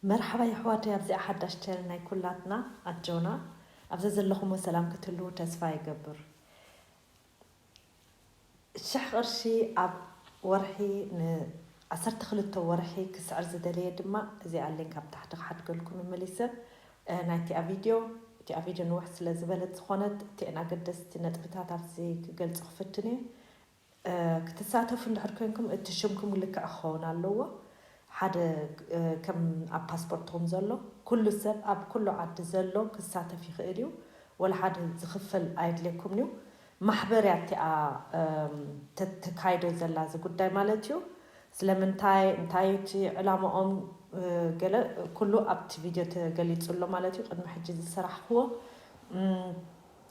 መርሓባ የሕዋተይ ኣብዚኣ ሓዳሽ ቻነል ናይ ኩላትና ኣጆና። ኣብዘ ዘለኹሞ ሰላም ክትህልዉ ተስፋ ይገብር። ሽሕ ቅርሺ ኣብ ወርሒ ን12 ወርሒ ክስዕር ዝደለየ ድማ እዚኣ ሊንክ ኣብ ታሕቲ ክሓድገልኩም ይመሊሰ። ናይቲኣ ቪድዮ እቲኣ ቪድዮ ንውሕ ስለ ዝበለት ዝኾነት እቲአን ኣገደስቲ ነጥብታት ኣብዚ ክገልጽ ክፍትን እየ። ክትሳተፉ እንድሕር ኮንኩም እቲ ሽምኩም ልክዕ ክኸውን ኣለዎ። ሓደ ከም ኣብ ፓስፖርትኩም ዘሎ ኩሉ ሰብ ኣብ ኩሉ ዓዲ ዘሎ ክሳተፍ ይኽእል እዩ። ወላ ሓደ ዝኽፈል ኣይድልየኩም እዩ። ማሕበር እያ እቲኣ ተካይዶ ዘላ እዚ ጉዳይ ማለት እዩ። ስለምንታይ እንታይ እቲ ዕላማኦም ገለ ኩሉ ኣብቲ ቪድዮ ተገሊጹ ኣሎ ማለት እዩ። ቅድሚ ሕጂ ዝሰራሕክዎ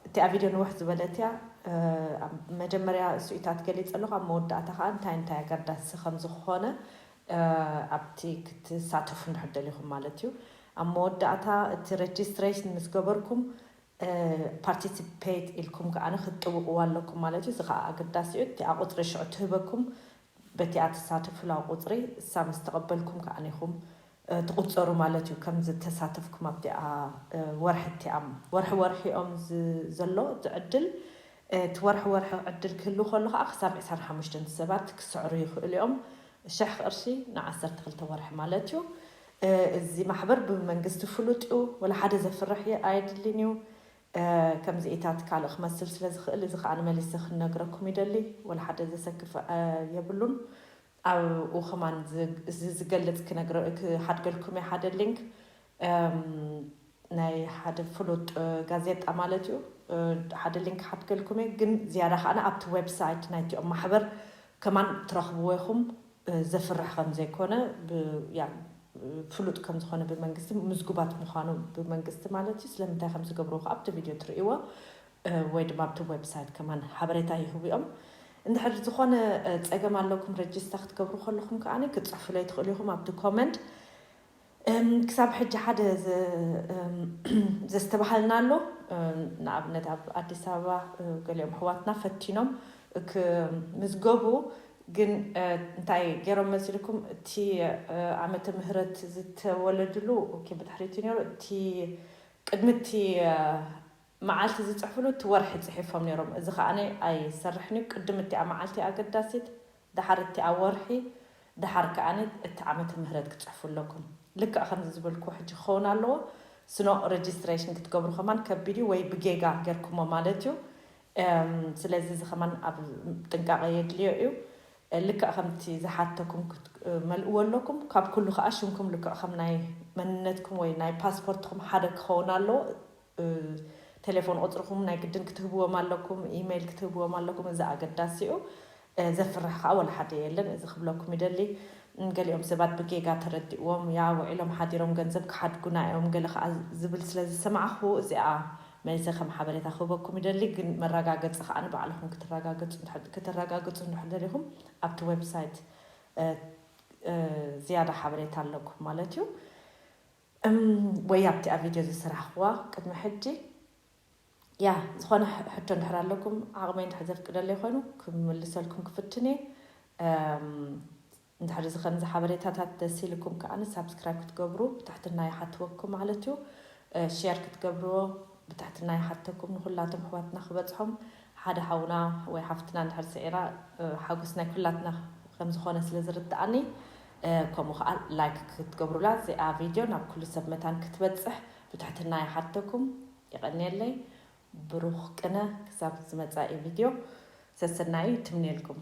እቲኣ ቪድዮ ንውሕ ዝበለት እያ። መጀመርያ ስኢታት ገሊጸ ኣለኹ ኣብ መወዳእታ ከዓ እንታይ እንታይ ኣገዳሲ ከም ዝኾነ ኣብቲ ክትሳተፉ እንድሕር ደሊኹም ማለት እዩ። ኣብ መወዳእታ እቲ ሬጅስትሬሽን ምስ ገበርኩም ፓርቲሲፔት ኢልኩም ከዓ ክትጥውቕዎ ኣለኩም ማለት እዩ። እዚ ከዓ ኣገዳሲ እዩ። እቲኣ ቁፅሪ ሽዑ ትህበኩም። በቲኣ ትሳተፉላ ቁፅሪ እሳ ምስ ተቐበልኩም ከዓ ኢኹም ትቁፀሩ ማለት እዩ። ከም ዝተሳተፍኩም ኣብቲኣ ወርሒ እቲኣ ወርሒ ወርሒ እዮም ዘሎ እቲ ዕድል። እቲ ወርሒ ወርሒ ዕድል ክህሉ ከሎ ከዓ ክሳብ ዕስራን ሓሙሽተን ሰባት ክስዕሩ ይኽእሉ እዮም። ሽሕ ቅርሺ ንዓሰርተ ክልተ ወርሒ ማለት እዩ። እዚ ማሕበር ብመንግስቲ ፍሉጥ እዩ። ወላ ሓደ ዘፍርሕ ኣየድልን እዩ። ከምዚ ኢታት ካልእ ክመስል ስለ ዝኽእል እዚ ከዓ ንመሊሰ ክንነግረኩም ይደሊ። ወላ ሓደ ዘሰክፍ የብሉን። ኣብኡ ከማን እዚ ዝገልጽ ክነግረ ክሓድገልኩም እየ ሓደ ሊንክ ናይ ሓደ ፍሉጥ ጋዜጣ ማለት እዩ። ሓደ ሊንክ ሓድገልኩም እየ፣ ግን ዝያዳ ከዓነ ኣብቲ ዌብሳይት ናይቲኦም ማሕበር ከማን ትረኽብዎ ኢኹም። ዘፍርሕ ከም ዘይኮነ ፍሉጥ ከም ዝኾነ ብመንግስቲ ምዝጉባት ምዃኑ ብመንግስቲ ማለት እዩ። ስለምንታይ ከም ዝገብርዎ ከዓ ኣብቲ ቪድዮ ትርእይዎ ወይ ድማ ኣብቲ ዌብሳይት ከማን ሓበሬታ ይህቡ እዮም። እንድሕር ዝኾነ ፀገም ኣለኩም ረጅስታ ክትገብሩ ከለኹም ከዓ ክትፅሕፉለይ ትኽእሉ ኢኹም ኣብቲ ኮመንት። ክሳብ ሕጂ ሓደ ዘስተባሃልና ኣሎ። ንኣብነት ኣብ ኣዲስ ኣበባ ገሊኦም ኣሕዋትና ፈቲኖም ክምዝገቡ ግን እንታይ ገይሮም መሲልኩም እቲ ዓመተ ምህረት ዝተወለድሉ ብድሕሪቲ ነይሩ። እቲ ቅድሚ እቲ መዓልቲ ዝፅሕፍሉ እቲ ወርሒ ፅሒፎም ነይሮም። እዚ ከዓ ኣይሰርሕን እዩ። ቅድም እቲኣ መዓልቲ ኣገዳሲት፣ ድሓር እቲኣ ወርሒ፣ ድሓር ከዓ እቲ ዓመተ ምህረት ክፅሕፉ ኣለኩም። ልክዕ ከምዚ ዝበልኩ ሕጂ ክኸውን ኣለዎ። ስኖ ሬጅስትሬሽን ክትገብሩ ከማን ከቢድ እዩ ወይ ብጌጋ ጌርኩሞ ማለት እዩ። ስለዚ እዚ ከማን ኣብ ጥንቃቐ የድልዮ እዩ። ልክዕ ከምቲ ዝሓተኩም ክትመልእዎ ኣለኩም። ካብ ኩሉ ከዓ ሽምኩም ልክዕ ከም ናይ መንነትኩም ወይ ናይ ፓስፖርትኩም ሓደ ክኸውን ኣለዎ። ቴሌፎን ቁፅርኩም ናይ ግድን ክትህብዎም ኣለኩም፣ ኢሜይል ክትህብዎም ኣለኩም። እዚ ኣገዳሲ እዩ። ዘፍርሕ ከዓ ወላ ሓደ የለን። እዚ ክብለኩም ይደሊ። ገሊኦም ሰባት ብጌጋ ተረዲእዎም ያ ውዒሎም ሓዲሮም ገንዘብ ክሓድጉና እዮም ገለ ከዓ ዝብል ስለ ዝሰማዕኹ እዚኣ መሊሰ ከም ሓበሬታ ክህበኩም ይደሊ። ግን መረጋገፂ ከዓ ንባዕልኹም ክትረጋገፁ እንድሕር ደሊኹም ኣብቲ ዌብሳይት ዝያዳ ሓበሬታ ኣለኩም ማለት እዩ። ወይ ኣብቲ ኣብ ቪድዮ ዝሰራሕክዋ ቅድሚ ሕጂ ያ ዝኾነ ሕቶ እንድሕር ኣለኩም ዓቕመይ እንድሕር ዘፍቅደለይ ኮይኑ ክምልሰልኩም ክፍትን እየ። እንድሕር እዚ ከምዚ ሓበሬታታት ደስ ኢልኩም ከዓኒ ሳብስክራይብ ክትገብሩ ብትሕትና ይሓትወኩም ማለት እዩ። ሼር ክትገብርዎ ብትሕትና ይሓተኩም ንኩላቶም ኣሕዋትና ክበፅሖም። ሓደ ሓውና ወይ ሓፍትና እንድሕር ስዒራ ሓጎስ ናይ ኩላትና ከም ዝኾነ ስለ ዝርድኣኒ ከምኡ ከዓ ላይክ ክትገብሩላ እዚኣ ቪድዮ ናብ ኩሉ ሰብ መታን ክትበፅሕ ብትሕትና ይሓተኩም። የቐንየለይ። ብሩኽ ቅነ ክሳብ ዝመፃኢ ቪድዮ ሰሰናዩ ትምንየልኩም።